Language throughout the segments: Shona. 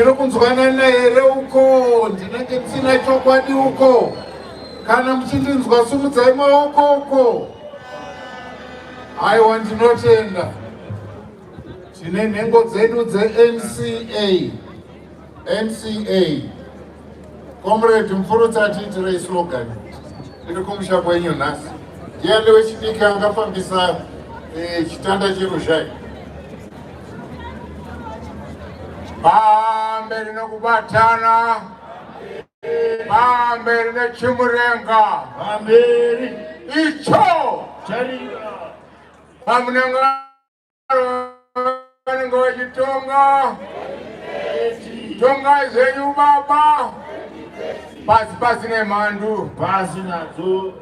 Tiri kunzwanana here uko? Ndinenge ndisina chokwadi uko. Kana muchindinzwa sumudzai maoko uko. Aiwa, ndinotenda. Tine nhengo dzedu dzeNCA. NCA. Comrade Mfurutsa tiitirei slogan. Tiri kumusha kwenyu nhasi. Ndiani wechidiki angafambisa eh, chitanda cheruzhai? Pamberi nekubatana, pamberi nechimurenga, pamberi icho charira pamunanga vanenge vachitonga. Tongai zvenyu baba, pasi pasi nemhandu, pasi nadzo.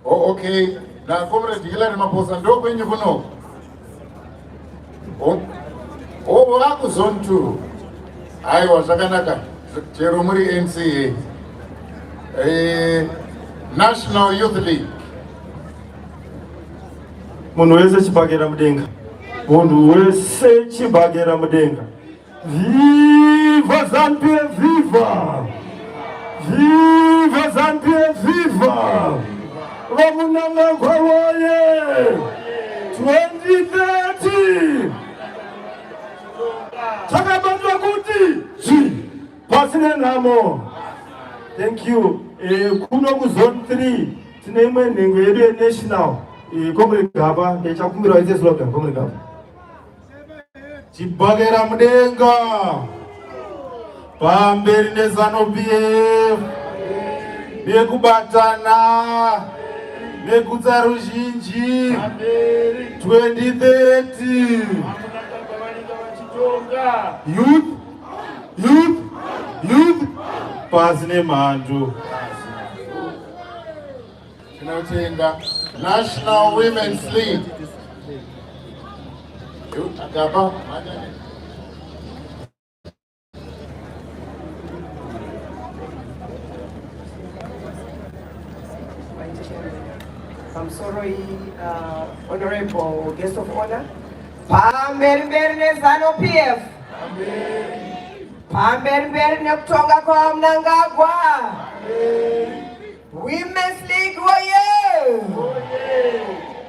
Oh, okay. Na Comrade Hillary Maposa ndokwenyu kuno. Oh, oh vaku zone 2. Aiwa zvakanaka. Chero muri NCA. Eh, National Youth League. Munhu wese chibhakera mudenga. Munhu wese chibhakera mudenga. Viva ZANU PF, viva! Viva ZANU PF, viva! VaMnangagwa woye! 2030! Takabatwa kuti zvi pasi nenhamo. Thank you. Eh, kuno kuzone 3 tine imwe nhengo yedu yenational eh, Comrade Gaba, ndichakumbira ite slogan Comrade Gaba. Chibhakera mudenga pamberi neZanu PF nekubatana negutsa ruzhinji 2030 youth youth youth pasi nemhandu. Tinotenda National Women's League. Gaba. Pamusoro honorable guest of honor, pamberi mberi neZanu PF, pamberi mberi nekutonga kwaMnangagwa. Women's League woye!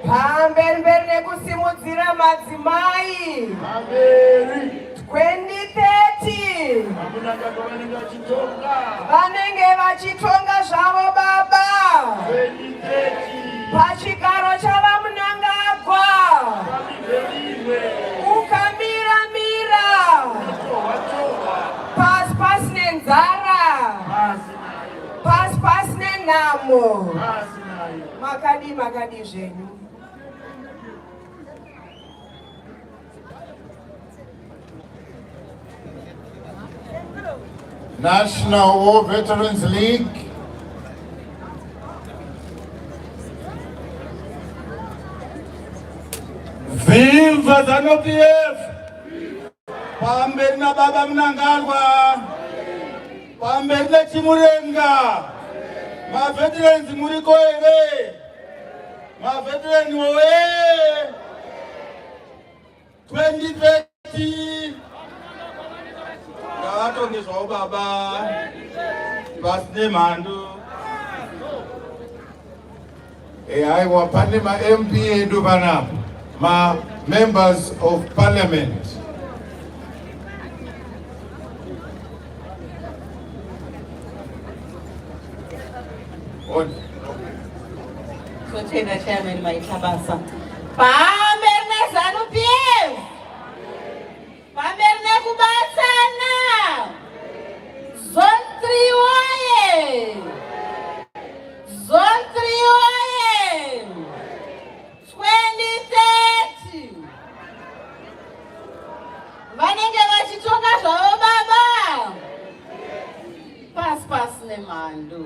Pamberi mberi nekusimudzira madzimai. Pamberi 2030 vanenge vachitonga zvavo baba pachigaro chavaMnangagwa. Ukamira mira pasi pasi nenzara, pasi pasi nenhamo. Makadi makadi zvenyu. National War Veterans League. Viva ZANU PF! Pamberi na baba Mnangagwa, pamberi nechimurenga. Maveterans muriko here? Maveterans woye! 2030 ngavatonge zvavo baba, pasi nemhandu. Aiwa, pane ma-MP edu panapa, ma-members of parliament. On. Totenda chairman, maita basa. Pamberi neZanu PF. Pamberi nekubatsana. Zone 3 woye. Zone 3 woye. 2030. Vanenge vachitonga zvavo baba. Pasi pasi nemhandu.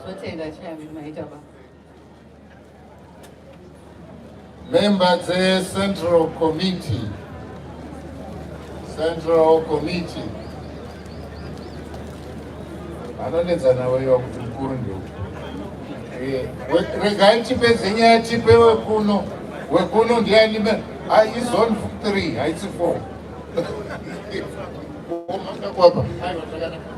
Totenda chairman, maita basa. Member dze-Central Committee. Central Committee. Anonetsana weyo kuti mukuru ndio. Regai tipedze nyaya tipe wekuno. Wekuno ndiani? Ai, izone 3 haisi 4. Kwapa. Aiwa, zvakanaka.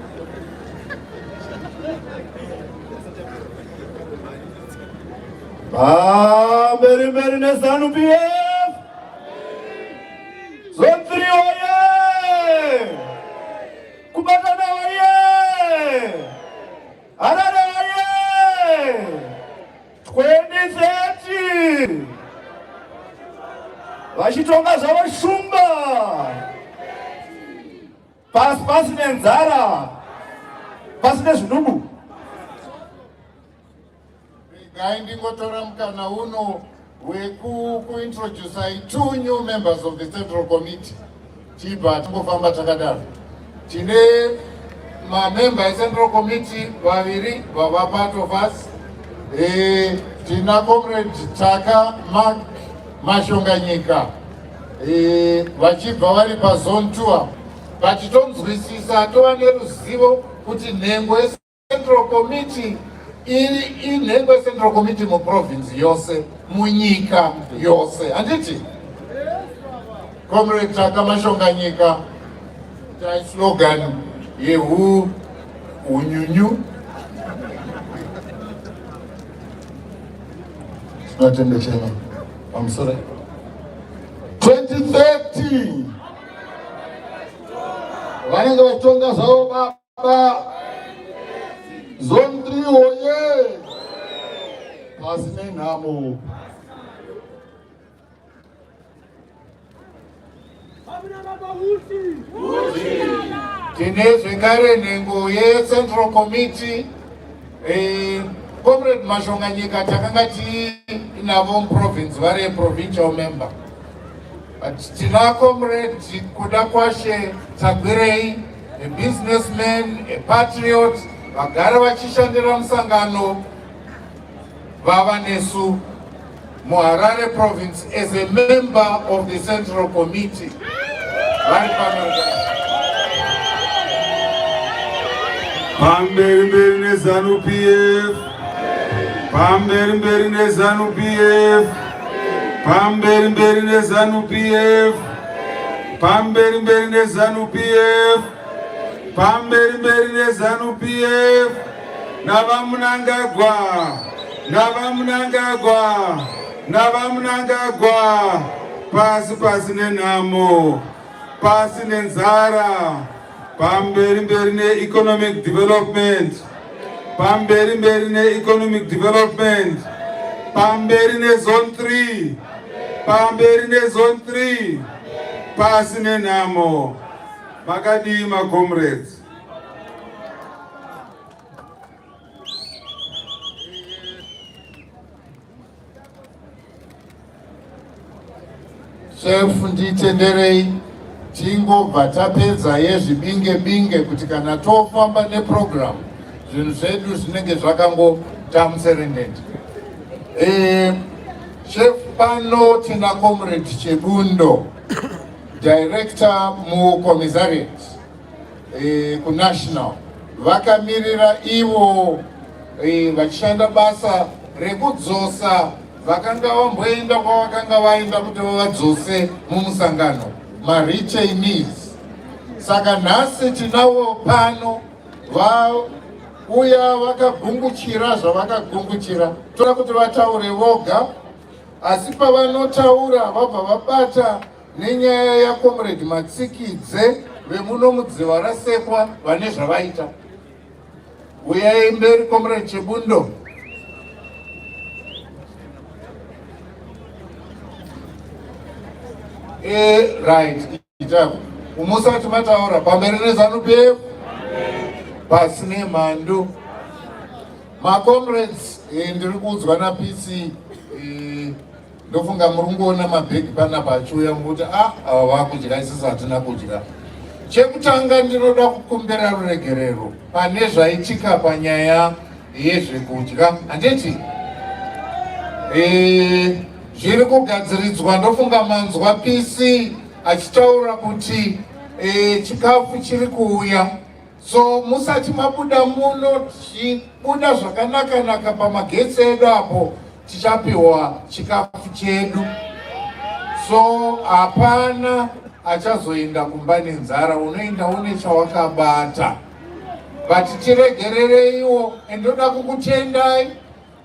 Pamberi mberi neZanu PF! Zone 3 oye! Kubatana oye! Harare oye! 2030! Vachitonga zvavo shumba! Pasi pasi nenzara! Pasi nezvinubu! Regai ndingotora mukana uno wekuintroducai two new members of the Central Committee. Tibva tingofamba takadaro. Tine mamemba eCentral Committee vaviri vava part of us. Tina Comrade Taka Mark Mashonganyika, vachibva vari pazone 2, vachitonzwisisa tova neruzivo kuti nhengo yeCentral Committee iri inhengo yeCentral Committee muprovince yose, munyika yose, handiti? Comrade Taka Mashonganyika, tai slogan yehu unyunyu. Tinotenda chena pamusoro. 2030 vanenge vachitonga zvavo baba. Zone 3 oye! Pasi nenhamo! Tine zvekare nhengo yeCentral Committee, Comrade Mashonganyika. Takanga tiinavo muprovince vari provincial member, but tina Comrade Kuda Kwashe Tagwirei, a businessman, a patriot, vagara vachishandira musangano, vava nesu muHarare Province as a member of the Central Committee. Vari pano. Pamberi mberi neZanu PF! Pamberi mberi neZanu PF! Pamberi mberi neZanu PF! Pamberi mberi neZanu PF! Pamberi mberi neZanu PF! NavaMnangagwa, navaMnangagwa, navaMnangagwa! Pasi pasi nenhamo, pasi nenzara! Pamberi mberi neeconomic development! Pamberi mberi neeconomic development! Pamberi nezone 3! Pamberi nezone 3! Pasi nenhamo! Makadii, macomrades? Chef, nditenderei tingobva tapedza yezvibinge binge kuti kana tofamba neprogram zvinhu zvedu zvinenge zvakangotamuserendende. Chef, pano tina Comrade Chebundo, director mucommissariat kunational, vakamirira ivo vachishanda basa rekudzosa vakanga vamboenda kwavakanga vaenda kuti vavadzose mumusangano, maretainees. Saka nhasi tinavo pano, vauya vakagunguchira zvavakagunguchira. Toda kuti vataure voga, asi pavanotaura vabva vabata nenyaya yaComrade Matsikidze vemuno mudziva rasekwa vane zvavaita. Uyai mberi, Comrade Chebundo. Right, itapo umusati mataura. Pamberi neZanu PF! Pasi nemhandu! Macomrades, ndiri kuudzwa naPC, ndofunga muri kungoona mabhegi panapa achiuya mukuti a ava vakudya, isusu hatina kudya. Chekutanga, ndinoda kukumbira ruregerero pane zvaitika panyaya yezvekudya, handiti? Zviri kugadziridzwa. Ndofunga manzwa PC achitaura kuti chikafu chiri kuuya, so musati mabuda muno, tichibuda zvakanaka-naka pamagetsi edu apo, tichapiwa chikafu chedu. So hapana achazoenda kumba nenzara, unoenda une chawakabata. But tiregerereiwo, and ndoda kukutendai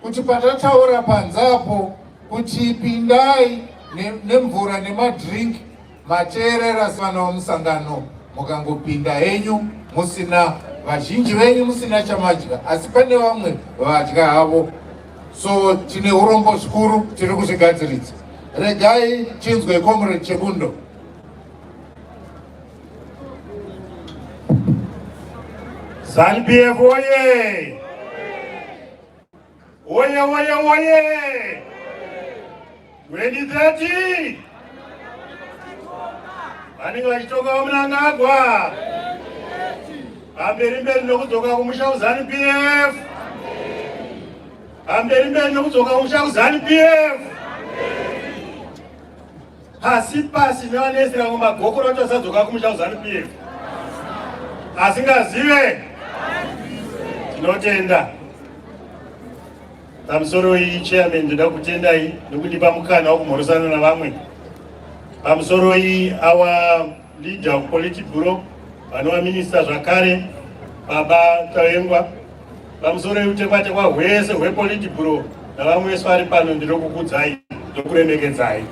kuti patataura panze apo kuti pindai nemvura nemadrink, mateerera sevana vemusangano, mukangopinda henyu musina, vazhinji venyu musina chamadya, asi pane vamwe vadya havo. So tine urombo zvikuru, tiri kuzvigadziridza. Regai chinzwe Comrade Chebundo. ZANU-PF oye! Oye, oye, oye! 2030! Vanenge vachitonga vaMnangagwa. Pamberi mberi nokudzoka kumusha kuZANU-PF. Pamberi mberi nokudzoka kumusha kuZANU-PF. Pasi pasi nevanesera mumagokoro kuti vasadzoka kumusha kuZANU-PF. Asingazive tinotenda. Pamusoro iyi, chairman, ndoda kutendai nokundipa mukana wokumhorosana navamwe. Pamusoro iyi, our leader of Politburo, vanova minista zvakare, Baba Tavengwa. Pamusoro yeutekwatekwa hwese hwePolitburo navamwe vese vari pano, ndinokukudzai ndokuremekedzai.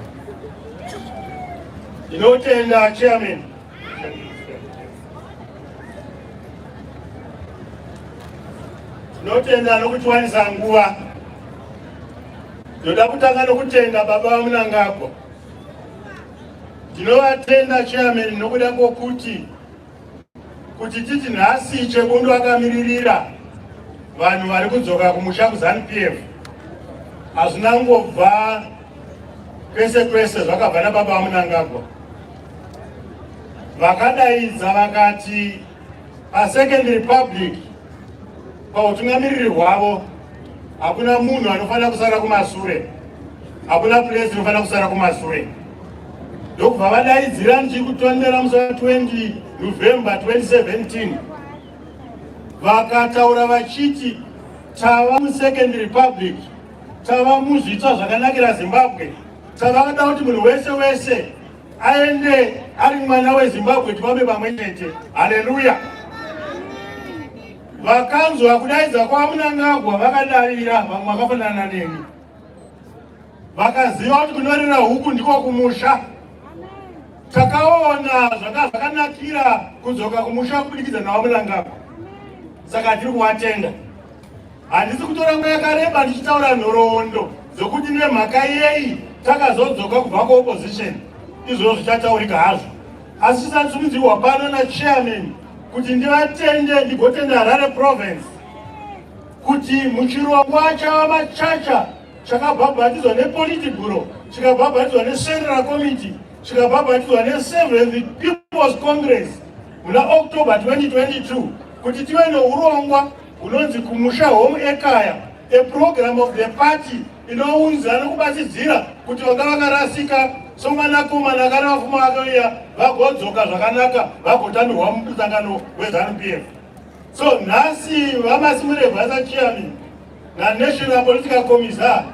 Ndinotenda chairman. Tinotenda nokutiwanisa nguva. Ndoda kutanga nokutenda baba vaMnangagwa. Ndinovatenda chairman nokuda kwokuti kuti titi nhasi Chebundo akamiririra vanhu vari kudzoka kumusha kuZANU-PF, hazvina kungobva kwese kwese, zvakabva nababa vaMnangagwa. Vakadaidza vakati paSecond Republic, pautungamiriri hwavo, hakuna munhu anofanira kusara kumasure, hakuna place inofanira kusara kumasure. Ndokubva vadaidzira, ndichiri kutondera, musi wa20 November 2017, vakataura vachiti tava muSecond Republic, tava muzvitsva zvakanakira Zimbabwe, tavada kuti munhu wese wese aende ari mwana weZimbabwe, tifambe pamwe chete. Haleluya! Vakanzwa kudaidza kwaMnangagwa, vakadavira. Vamwe vakafanana neni vakaziva kuti kunorera huku ndiko kumusha. Takaona zvanga zvakanakira kudzoka kumusha kubudikidza navaMnangagwa, saka tiri kuvatenda. Handisi kutora nguva yakareba ndichitaura nhoroondo dzokuti nemhaka yei takazodzoka kubva kuopposition, izvozvo zvichataurika hazvo, asi chisatsumidzirwa pano nachairman kuti ndivatende, ndigotenda Harare Province kuti muchirongwa chavaMachacha chakabhabhatidzwa nePolitburo, chikabhabhatidzwa neCentral Committee, chikabhabhatidzwa neSeventh People's Congress muna October 2022, kuti tive neurongwa hunonzi Kumusha Home Ekaya, a program of the party inounza nokubatsidzira kuti vanga vakarasika somwanakomana akana vafuma vake uya vagodzoka zvakanaka, vagotambirwa mumusangano weZANU PF. So nhasi vaMasimirembwa sachairman naNational Political Commissar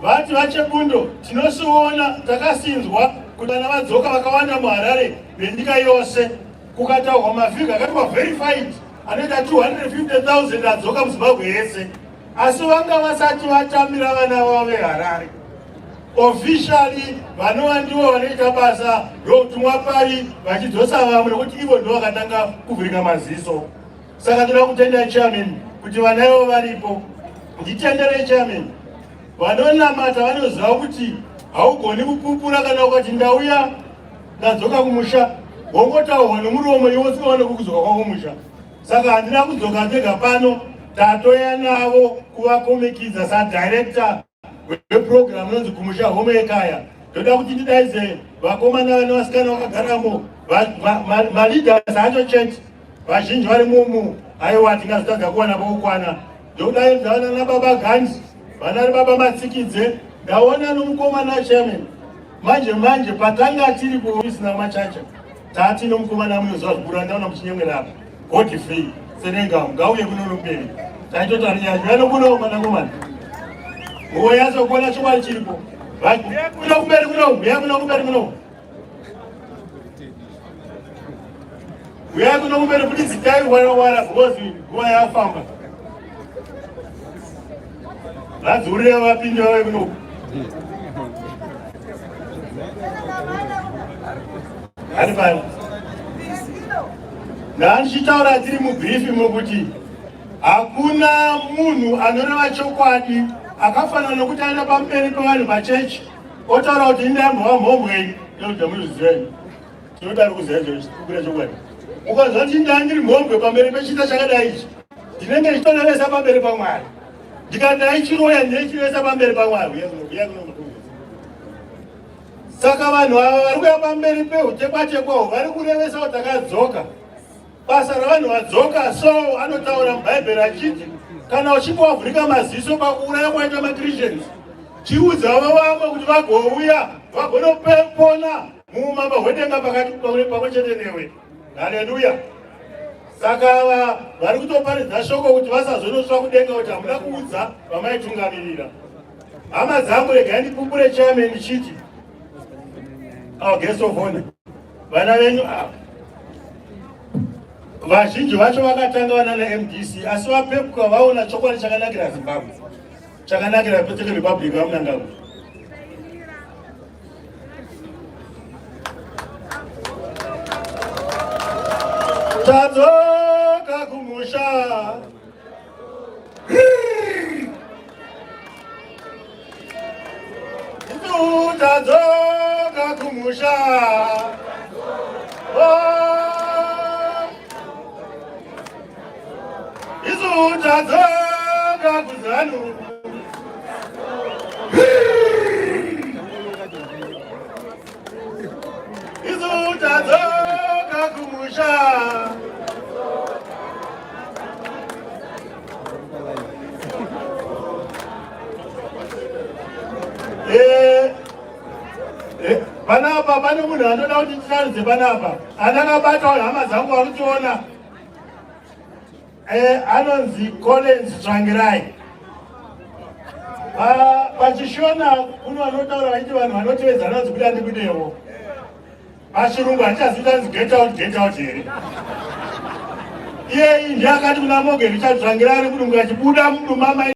vati, "VaChebundo, tinosiona takasinzwa kuti vana vadzoka vakawanda muHarare nenyika yose." Kukataurwa mafigures akaitwa verified anoita 250,000 adzoka muZimbabwe yese, asi vanga vasati vatambira vana vavo veHarare officially, vanova ndivo vanoita basa rokutumwa pari vachidzosa vamwe, nekuti ivo ndo vakatanga kuvhurika maziso. Saka toda kutenda chairman kuti vana ivo varipo. Nditendere chairman, vanonamata vanoziva kuti haugoni kupupura kana ukati ndauya, ndadzoka kumusha, wongotaurwa nomuromo iwo usingaone kukudzoka kwako kumusha. Saka handina kudzoka ndega pano, tatoya navo kuvakomikidza sadirector weprogram inonzi Kumusha Home Ekaya. Ndoda kuti ndidaidze vakomana nevasikana vakagaramo, maleaders acho chete, vazhinji vari mumu. Aiwa, tingazotadza kuwana pokukwana. Ndokudaidza vana nababa Gandi, vana ri baba Matsikidze. Ndaona nomukomana chairman manje manje patanga tiri kuofisi naMachacha, tati nomukomana munoziva zvikuru, andaona muchinyemwera apa, Godfrey Senenga, ngauye kuno mberi. Taitotaura nyaya yano kuno mwanakomana nguva yacho kuona chokwadi chiripo. Huyai kuno kumberi kuno, huyai kuno kumberi kuno. Huyai kuno kumberi kuti zitai wara wara because nguva yafamba. Vadzurire vapinde vave kuno. Ari pano. Ndandichitaura tiri mubriefing mukuti hakuna munhu anoreva chokwadi akafanana nokuti aenda pamberi pevanhu pachechi otaura kuti indaimbova mhombwe inoda munozviziva tinoti ari kuziva kubuda chokwadi. Ukanzwa kuti ndandiri mhombwe pamberi pechita chakadai ichi, ndinenge ndichitorevesa pamberi paMwari. Ndikati ndaichiroya, ndinechirevesa pamberi paMwari. Saka vanhu ava vari kuya pamberi peutekwatekwa uhu vari kurevesa kuti takadzoka. Basa ravanhu vadzoka so anotaura muBhaibheri achiti kana uchinge wavhurika maziso pakuuraya kwaita maChristians, chiudza vamwe kuti vagouya vagonopona muumambo hwedenga pakati pamwe chete newe. Haleluya! Saka ava vari kutoparidza shoko kuti vasazonotsva kudenga kuti hamuna kuudza vamaitungamirira. Hama dzangu, regai ndipupure chairman ndichiti our guest of honor, vana venyu ava vazhinji vacho vakatanga vana naMDC, asi vapepuka vaona chokwadi chakanakira Zimbabwe, chakanakira Second Republic vaMnangagwa. Tadzoka kumusha. Tadzoka kumusha. Oh. Isu tadzoka kuZanu. Isu tadzoka kumusha. Eh, eh, panapa pane munhu anoda kuti titaridze panapa andakabata hama dzangu vari kutiona. Eh, anonzi Collins Tsvangirai. PachiShona kuno vanotaura vachiti vanhu vanotevedza anonzi kuda ndikudewo. Pachirungu handichazivi anzi get out, get out here. Iye ndiye akati kuna Morgan Richard Tsvangirai ari mudungu achibuda mudumba mai.